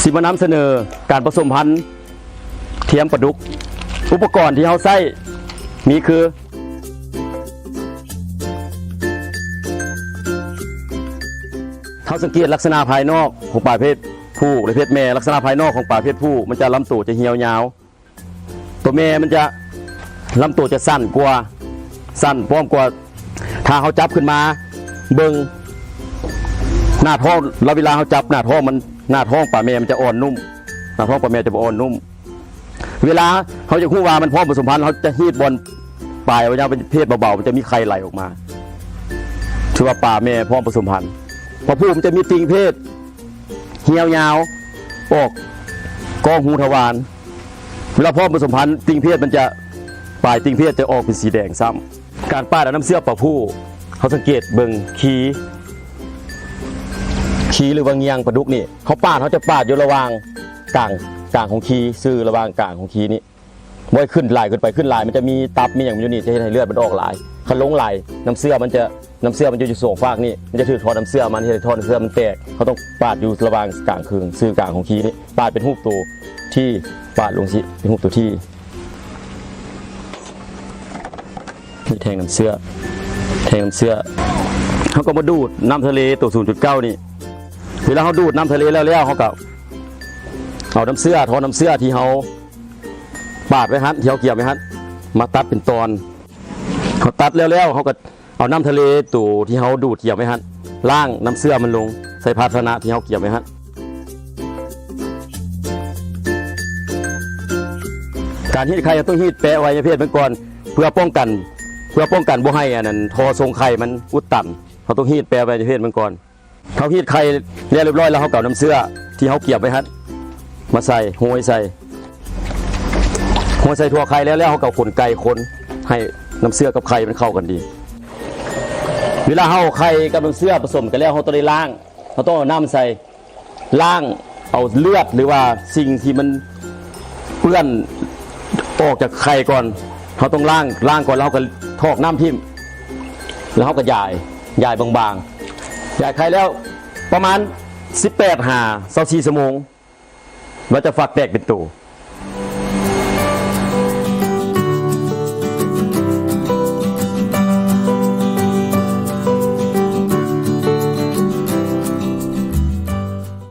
ຊິມານຳສະເໜີການປະສົມພັນທຽມປາດຸກ. ອຸປະກອນທີ່ເຮົາໃຊ້ມີຄື ເຮົາສັງເກດລັກສະນະພາຍນອກຂອງປາເພດຜູ້ ແລະ ເພດແມ່. ລັກສະນະພາຍນອກຂອງປາເພດຜູ້ ມັນຈະລຳໂຕຈະຮຽວຍາວ. ຕົວແມ່ມັນຈະລຳໂຕຈະສັ້ນກວ່າ ສັ້ນພ້ອມກວ່າ. ຖ້າເຮົາຈັບຂຶ້ນມາເບິ່ງໜ້າທ້ອງ ແລ້ວເວລາເຮົາຈັບໜ້າທ້ອງມັນ ໜ້າທ້ອງປາແມ່ມັນຈະອ່ອນນຸ້ມ ໜ້າທ້ອງປາແມ່ຈະບໍ່ອ່ອນນຸ້ມ. ເວລາເຮົາຢາກຮູ້ວ່າມັນພ້ອມປະສົມພັນ ເຮົາຈະຮີດບ່ອນປາຍອະໄວຍະວະເພດເບົາໆ ມັນຈະມີໄຂ່ໄຫຼອອກມາ ຖືວ່າປາແມ່ພ້ອມປະສົມພັນ. ປາຜູ້ມັນຈະມີຕິ່ງເພດຮຽວຍາວ ອອກກ້ອງຮູທະວານ. ເວລາພ້ອມປະສົມພັນ ຕິ່ງເພດມັນຈະ ປາຍຕິ່ງເພດຈະອອກເປັນສີແດງຊ້ຳ. ການປາດເອົານ້ຳເຊື້ອປາຜູ້ ເຮົາສັງເກດເບິ່ງຄີ ຄີ ຫຼືວ່າງຽງປາດຸກນີ້ ເຮົາປາດ ເຮົາຈະປາດຢູ່ລະຫວ່າງກາງ ກາງຂອງຄີ ຊື່ລະຫວ່າງກາງຂອງຄີນີ້ ບໍ່ໃຫ້ຂຶ້ນຫຼາຍເກີນໄປ. ຂຶ້ນຫຼາຍມັນຈະມີຕັບມີຫຍັງຢູ່ນີ້ ຈະເຮັດໃຫ້ເລືອດມັນອອກຫຼາຍ. ຄັນລົງຫຼາຍ ນ້ຳເຊື້ອມັນຈະ ນ້ຳເຊື້ອມັນຈະຢູ່ສອງຟາກນີ້ ມັນຈະຖືກທໍ່ນ້ຳເຊື້ອມັນ ເຮັດໃຫ້ທໍ່ນ້ຳເຊື້ອມັນແຕກ. ເຮົາຕ້ອງປາດຢູ່ລະຫວ່າງກາງເຄິ່ງ ຊື່ກາງຂອງຄີນີ້ ປາດເປັນຮູບໂຕທີ ປາດລົງຊີ້ ເປັນຮູບໂຕທີ. ນີ້ແທງນ້ຳເຊື້ອ ແທງນ້ຳເຊື້ອ ເຮົາກໍມາດູດນ້ຳທະເລໂຕສູນຈຸດເກົ້ານີ້. ເວລາເຮົາດູດນ້ຳທະເລແລ້ວໆ ເຮົາກໍເອົານ້ຳເຊື້ອ ທໍ່ນ້ຳເຊື້ອທີ່ເຮົາປາດໄວ້ຫັ້ນ ທີ່ເຮົາກຽມໄວ້ຫັ້ນ ມາຕັດເປັນຕອນ. ເຮົາຕັດແລ້ວໆ ເຮົາກໍ ເອົານ້ຳທະເລໂຕທີ່ເຮົາດູດກຽມໄວ້ຫັ້ນ ລ້າງນ້ຳເຊື້ອມັນລົງໃສ່ພາຊະນະທີ່ເຮົາກຽມໄວ້ຫັ້ນ. ການຮີດໄຂ່ເຮົາຕ້ອງຮີດແປະອະໄວຍະເພດມັນກ່ອນ ເພື່ອປ້ອງກັນ ເພື່ອປ້ອງກັນບໍ່ໃຫ້ອັນນັ້ນ ທໍ່ສົ່ງໄຂ່ມັນອຸດຕັນ. ເຮົາຕ້ອງຮີດແປະອະໄວຍະເພດມັນກ່ອນ. ເຮົາຮີດໄຂ່ແລ້ວຮຽບຮ້ອຍແລ້ວ ເຮົາກໍເອົານ້ຳເຊື້ອທີ່ເຮົາກຽມໄວ້ຫັ້ນມາໃສ່ ໂຮຍໃສ່ ໂຮຍໃສ່ທົ່ວໄຂ່ແລ້ວ ແລ້ວເຮົາກໍຂົນໄກ່ຄົນໃຫ້ນ້ຳເຊື້ອກັບໄຂ່ມັນເຂົ້າກັນດີ. ເວລາເຮົາເອົາໄຂ່ກັບນ້ຳເຊື້ອປະສົມກັນແລ້ວ ເຮົາຕ້ອງໄດ້ລ້າງ ເຮົາຕ້ອງເອົານ້ຳໃສ່ ລ້າງເອົາເລືອດ ຫຼືວ່າສິ່ງທີ່ມັນເປື້ອນອອກຈາກໄຂ່ກ່ອນ. ເຮົາຕ້ອງລ້າງ ລ້າງກ່ອນ ແລ້ວເຮົາກໍຖອກນ້ຳຖິ້ມ ແລ້ວເຮົາກໍຢາຍ ຢາຍບາງໆ ຢາຍໄຂ່ແລ້ວປະມານສິບແປດຫາຊາວສີ່ຊົ່ວໂມງ ລາວຈະຟັກແຕກເປັນໂຕ.